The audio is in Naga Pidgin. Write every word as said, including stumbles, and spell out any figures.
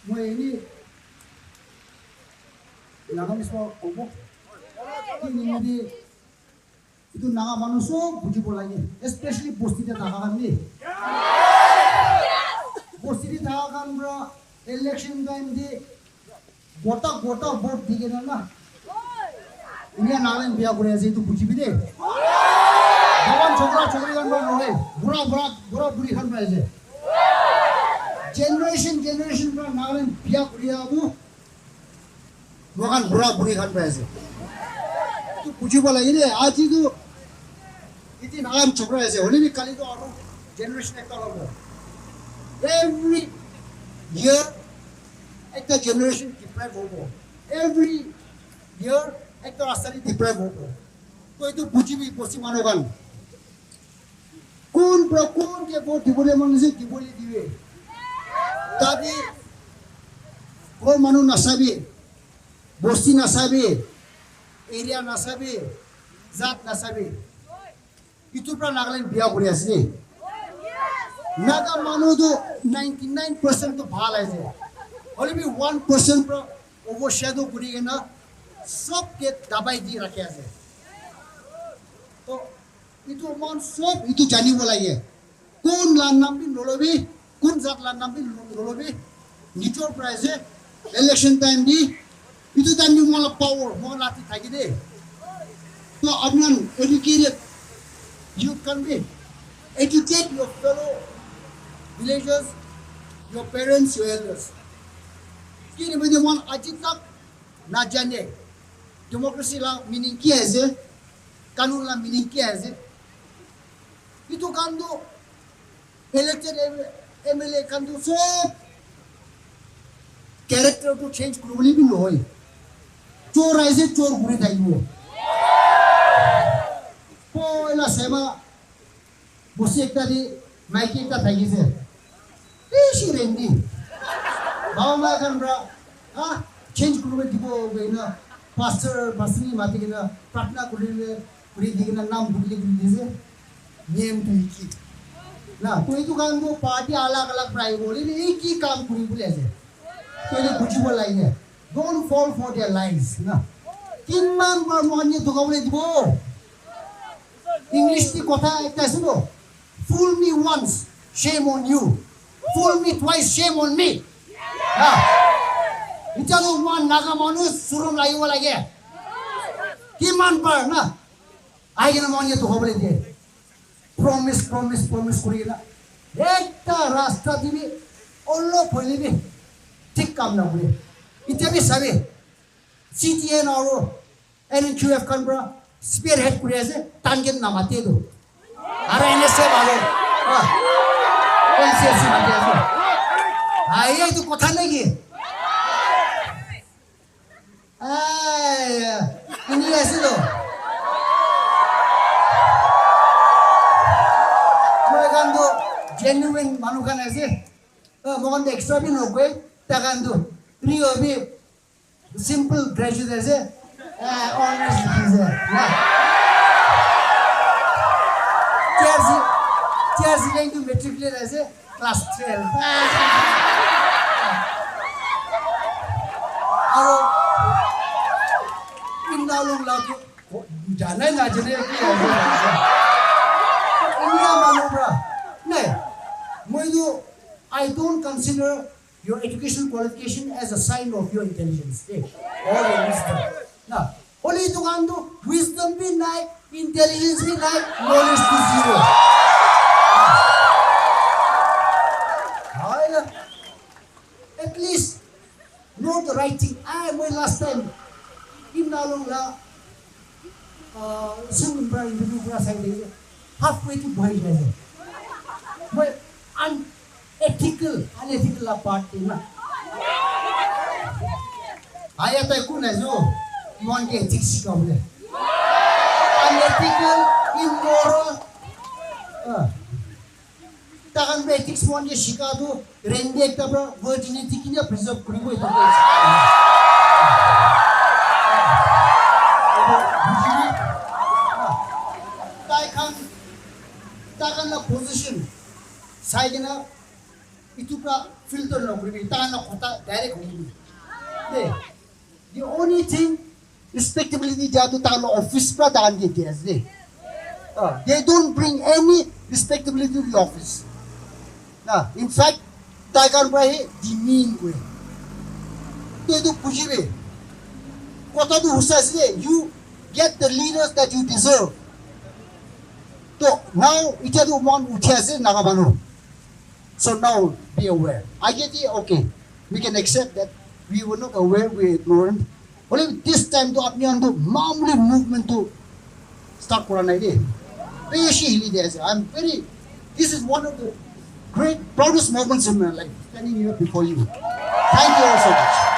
Moi ini Naga mismo kobo. Ini modi itu Naga manu sob bujibo lage, especially bosti te thaka khan ni. Bosti te thaka khan pra election time te gota gota vote di kena na. India Nagaland biya kuri ase itu bujibi de. Jawan chokra chokri khan pra nohoi, bura bura bura buri khan pra ase. Generation generation pra Nagaland biya kuri abu. Moikhan bura buri khan pai ase. Tu bujibo lage de, aji tu iti naam chokra ase, hoile bi kali tu aru generation ekta hobo. Every year ekta generation deprive hobo. Every year ekta rasta deprive hobo. To itu bujibi bosti manu khan. Kun pra kun ke vote dibole mon ase dibole dibe. Tadi ghor manu nasabi, bosti nasabi, area nasabi, jat nasabi. Itu pra Nagaland biya kuri ase. Naga manu tu ninety nine percent tu bhal ase. Hoile bi one percent pra overshadow kuri kena sob ke dabai di rakhi ase. To itu mon sob itu janibo lage. Kun la nam bi nolobi, kun jat la nam bi nolobi, nijor pra ase, election time bi, itu time bi mon la power, mon la thaki de. To apni khan educated youth khan bi, educate your fellow villagers, your parents, your elders. Kini bhi mon aji tak na jane, democracy la meaning ki ase, kanun la meaning ki ase. Itu khan tu elected M L A khan tu sob character tu change kuribole bi nohoi. Chor aise chor kuri thakibo. Poila sema bosti ekta de maiki ekta thakise. Bishi rendi. Baba ma khan pra ha change kuribole dibo koina pastor pastor ni mati kena pratna kuri kuri di kena nam bukli kuri dise. Name tu iki. Na, to itu khan tu party alag alag pra ahibo hoile bi iki kam kuri bole ase. To itu bujibo lage. Don't fall for their lies. Na. Kiman bar mohan ye dhoka bole dibo? English ti kotha ekta ase to. Fool me once, shame on you. Fool me twice, shame on me. Na. Itya to mohan Naga manu surum lagibo lage. Kiman bar na. Ahi kena mohan yato hobole diye. Promise, promise, promise kuri kena. Ekta rasta te bi olop hoile bi thik kam na kure. Itya bi sabi, C T N aru N N Q F khan pra spearhead kuri ase, tan ken na mate do. Aru N S F aru, ah, N C S C mate ase. Ahi, etu kotha naki? Ai, ini ase to. Moi khan to genuine manu khan ase. Ah, moi khan to extra bi nokoi. Ta khan to Rio bi simple graduate ase. Ah, honors likhi ase. Na. T R C, T R C khan to matriculate ase. Class twelve. Aro, Imna Lung la tu, janai na janai ki hai. India manu pra. Nahi, moi tu, I don't consider your educational qualification as a sign of your intelligence, eh, or your wisdom. Na, hoile etu khan tu wisdom bi nai, intelligence bi nai, knowledge tu zero. Hai na? At least, know the right thing. Ai, moi last time, Imna Lung la, uh, sun pra interview pra sai de, halfway to boy jai. Moi unethical, unethical la part thing na. Aya tai kun ase, mon ke ethics sikha bole. Unethical, immoral. Ah. Takan pra ethics mon ke sikha tu, rende ekta pra virginity kinia preserve kuri bo etu. Tai khan, takan la position sai kena, itu pra Filter nokuribi, tahan la kotha direct hoibi. De, the only thing, respectability dia tu tahan la office pra tahan ke dia ase. Ah, they don't bring any respectability to the office. Na, in fact, tai khan pra he demean kore. To etu bujibi. Kotha tu hosa ase de, you get the leaders that you deserve. To now, itya tu mon uthi ase Naga manu. So now be aware. Ageti, okay, we can accept that we were not aware, we ignorant. Only this time to apni khan tu mamuli movement tu start kora nai de. Beshi hili de ase. I'm very, this is one of the great proudest moments in my life, standing here before you. Thank you all so much.